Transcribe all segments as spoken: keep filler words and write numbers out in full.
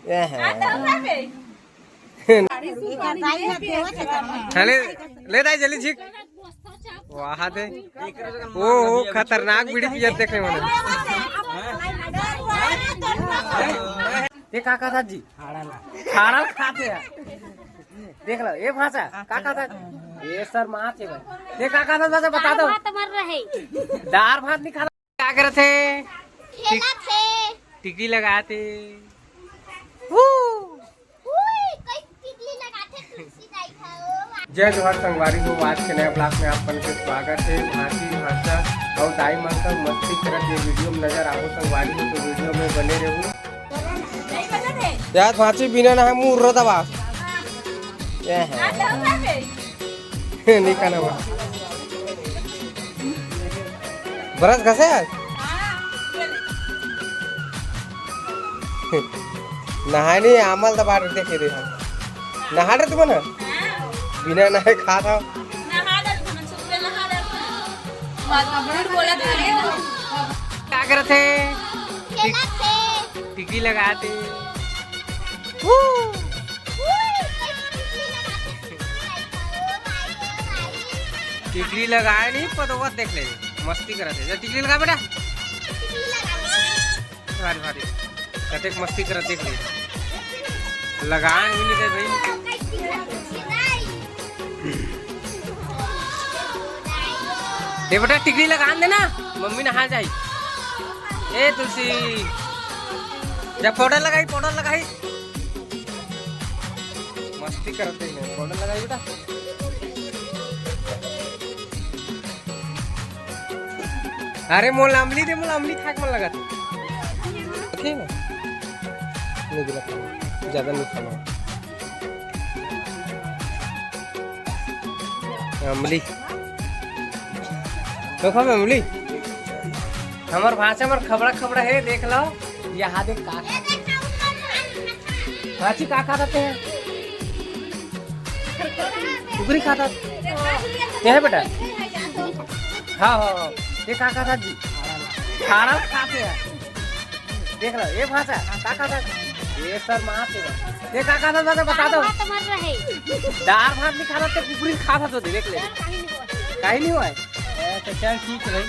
ए है। हाँ, ले, ले दाई जल्दी झिक। वाह दे। ओ हो, खतरनाक बीड़ी पियत देखे मने। ये का कहत हे जी? खाड़ा खात हे। देख लो, ये भांचा का कहत हे? ये शर्मात हे भाई। ये का कहत हे, बता दो। दार भात मर रहे। दार भात नहीं खाना। का करत हे? खेलत हे। टिकली लगात हे। हू। उई, कई टिकली लगात हे तुलसी दाई हा, ओ। जय जोहार संगवारी हो, आज के नया vlog में आप मन के स्वागत हे। भांची भांचा अउ दाई मन का मस्ती करत ये video में नजर आबो संगवारी हो, तो video में बने रहू। यार भांची बिना नहाए मुंह उर्रत बा। ये है। नहीं खाना बा। ब्रश घसे आज? नहाए नहीं, आमल दबा देखे दे हम। नहा डरे तुमन? बिना नहाए खात हव। का करत हे? टिकली लगात हे। टिकली लगाए नहीं, पतोवत देख ले, मस्ती करत हे। जा टिकली लगा बेटा। भारी भारी कतेक मस्ती करत देख ले। लगान भी नहीं दे भाई। दे बेटा, टिकली लगान देना, मम्मी नहा जाई। ए तुलसी, जा पाउडर लगाई, पाउडर लगाई। मस्ती करत हे, पाउडर लगाई बेटा। अरे मोला अमली दे, मोला अमली खाए के मन लगत हे। ठीक है? नहीं दिला खाना, ज्यादा नहीं खाना। अमली। तो खाबे अमली? हमर भांचा हमर खबड़ा खबड़ा हे, देख लो। यहाँ देख का। भांची का खात हे? कुकरी खात हे? ये है बेटा? हाँ, हाँ, हाँ। ये का खात हे जी? खाड़ा खात हे। देख लो, ये भांचा, का खात हे? ये शर्मात हे। ये का खात हे, बता दो। दार भात नहीं खात हे, कुकरी खात हे तो देख ले। कहीं नहीं हुआ है। ए, तो चल ठीक है भाई।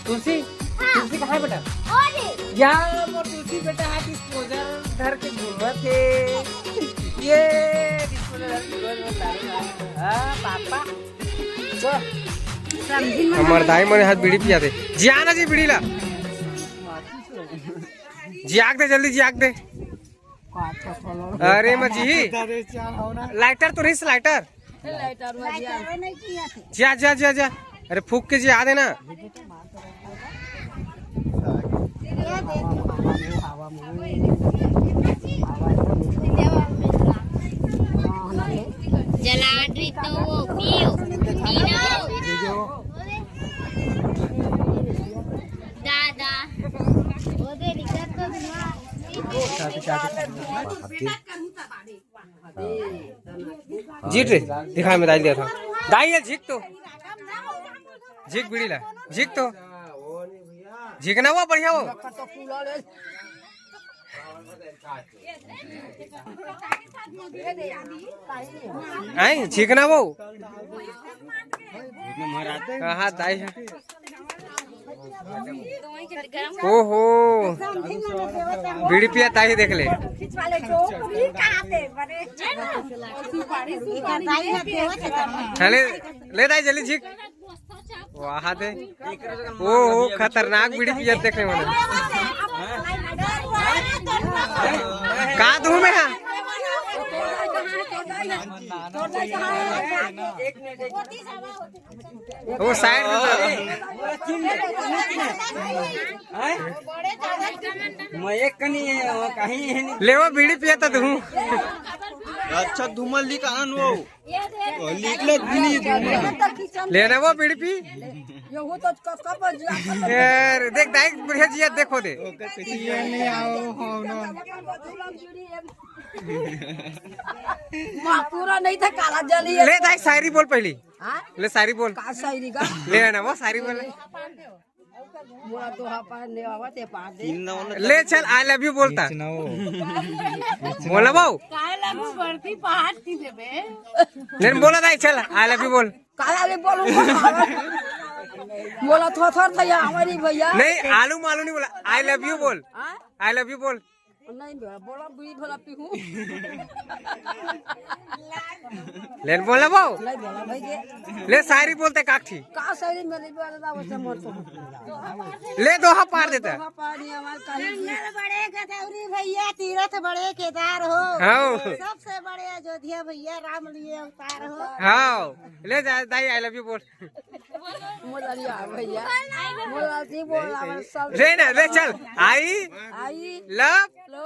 तुलसी, हाँ। तुलसी कहाँ है बेटा? या मोर तुलसी बेटा है, disposal धर के घूमत हे। ये disposal धर के घूमत हे। हाँ, पापा। हमर दाई मने हाथ बीड़ी पिया दे। जिया ना जी बीड़ी ला। जियाक दे जल्दी, जियाक दे। अरे मजी। लाइटर तो रहीस, लाइटर। जा, जा, जा, जा। अरे फूक के जिया देना। जला रही तो वो पियो, पीना। दादा। जीत रे, दिखा मैं दाई दिया था। दाई ये झिक तो। झिक बीड़ी ला, झिक तो। झिकना हुआ बढ़िया हो। आई झिकना वो। कहाँ दाई है? ओहो, बीड़ी पिया ताही देख ले। चले, ले दाई जल्दी झिक। वाह दे। ओहो, खतरनाक बीड़ी पियत देखे मने। का धूम है? वो साइड में तो। मैं एक कनी, वो कहीं है नहीं। ले वो बीड़ी पिया था तू। अच्छा धूमल निकालन वो। निकलत भी नहीं धूमल। लेना वो बीड़ी पी। यार देख दाई बढ़िया जिया देखो दे। ये नहीं आओ हो ना। पूरा नहीं था काला जली है। ले दाई शायरी बोल पहली। हाँ? ले शायरी बोल। का शायरी का? ले ना वो शायरी बोल। मोला दोहा पार ने आवत हे, पार दे। ले चल, आई लव यू बोलता। बोला बाऊ। काहे ला मुँह बढ़ती पहाड़ की देबे? नहीं बोला दाई, चल आई लव यू बोल। काहे ले बोलूं? बोला थोथर भैया, हमारी भैया। नहीं, आलू मालू नहीं बोला, आई लव यू बोल। हाँ? आई लव यू बोल। नहीं बोला, बोला बुरी भला पीहू। लेन बोला बाऊ। नहीं बोला भाई ये। ले शायरी बोलते काठी। का शायरी मेरी बोला था, वैसे मत तो। ले दोहा पार देता। दोहा पार ये हमारे कहीं की। जंगल बड़े गदौरी भैया, तीरथ बड़े केदार हो। हाँ। सबसे बड़े अयोध्या भैया, राम लिए अवतार हो। हाँ। ले जा, दाई आई लव यू बोल। मोला नहीं आ भैया। मोला जी बोला, बस सब। ले ना, ले चल। आई आई लव लो।